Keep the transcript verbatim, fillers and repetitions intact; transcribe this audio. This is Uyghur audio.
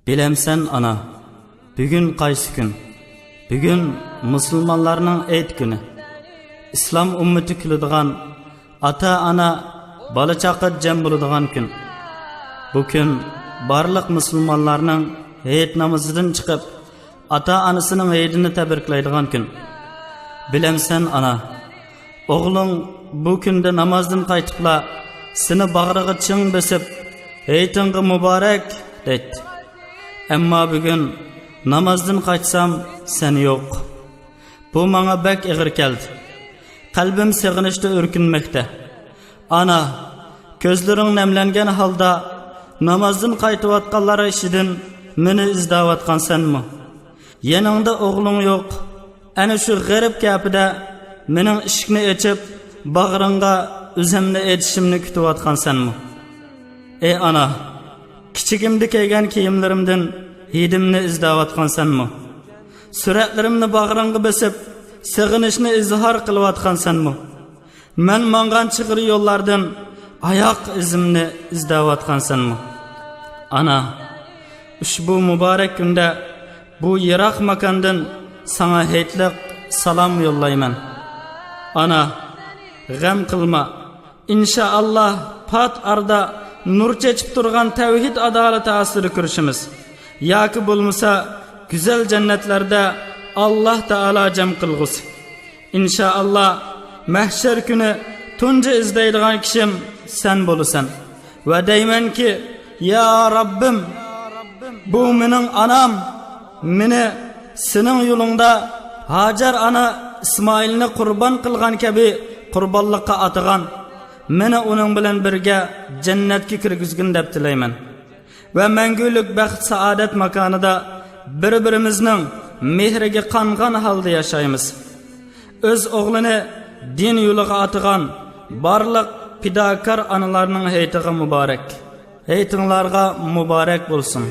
بىلەمسەن ئانا، بۈگۈن قايسى كۈن؟ بۈگۈن مۇسۇلمانلارنىڭ ھېيت كۈنى. ئىسلام ئۈممىتى كۈلىدىغان، ئاتا-ئانا، بالا-چاقا جەم بولىدىغان كۈن. بۇ كۈن بارلىق مۇسۇلمانلارنىڭ ھېيت نامىزىدىن چىقىپ، ئاتا-ئانىسىنىڭ ھېيتىنى تەبرىكلەيدىغان كۈن. بىلەمسەن ئانا، ئوغلۇڭ بۇ كۈندە نامازدىن قايتىپلا سېنى باغرىغا چىڭ بېسىپ، «ھېيتىڭغا مۇبارەك» دەيتتى. ئەمما بۈگۈن نامازدىن قايتسام سەن يوق. بۇ ماڭا بەك ئېغىر كەلدى. قەلبىم سېغىنىشتا ئۆركۈنمەكتە. ئانا، كۆزلىرىڭ نەملەنگەن ھالدا نامازدىن قايتىۋاتقانلار ئىچىدىن مېنى ئىزدەۋاتقانسەنمۇ؟ يېنىڭدا ئوغلۇڭ يوق. ئەنە شۇ غېرىب كەپىدە مېنىڭ ئىشىكنى ئېچىپ، باغرىڭغا ئۆزۈمنى ئېتىشىمنى كۈتۈۋاتقانسەنمۇ؟ ئەي ئانا، كىچىكىمدە كىيگەن كىيىملىرىمدىن ھىدىمنى ئىزدەۋاتقانسەنمۇ؟ سۈرەتلىرىمنى باغرىڭغا بېسىپ، سېغىنىشنى ئىزھار قىلىۋاتقانسەنمۇ؟ مەن ماڭغان چىغىر يوللاردىن ئاياق ئىزىمنى ئىزدەۋاتقانسەنمۇ؟ ئانا، ئۇشبۇ مۇبارەك كۈندە بۇ يىراق ماكاندىن ساڭا ھېيتلىق سالام يوللايمەن. ئانا، غەم قىلما. ئىنشائاللا، پات ئارىدا نۇر چېچىپ تۇرغان تەۋھىد ئادالىتى ئاستىدا كۆرۈشىمىز. ياكى بولمىسا، گۈزەل جەننەتلەردە ئاللا تائالا جەم قىلغۇسى. ئىنشائاللا، مەھشەر كۈنى تۇنجى ئىزدەيدىغان كىشىم سەن بولىسەن. ۋە دەيمەنكى، يا رەببىم، بۇ مېنىڭ ئانام، مېنى سېنىڭ يولۇڭدا ھاجەر ئانا ئىسمائىلنى قۇربان قىلغان كەبى قۇربانلىققا ئاتىغان، مېنى ئۇنىڭ بىلەن بىرگە جەننەتكە كىرگۈزگىن دەپ تىلەيمەن. ۋە مەڭگۈلۈك بەخت-سائادەت ماكانىدا بىر-بىرىمىزنىڭ مېھرىگە قانغان ھالدا ياشايمىز. ئۆز ئوغلىنى دىن يولىغا ئاتىغان بارلىق پىداكار ئانىلارنىڭ ھېيتىغا مۇبارەك. ھېيتىڭلارغا مۇبارەك بولسۇن.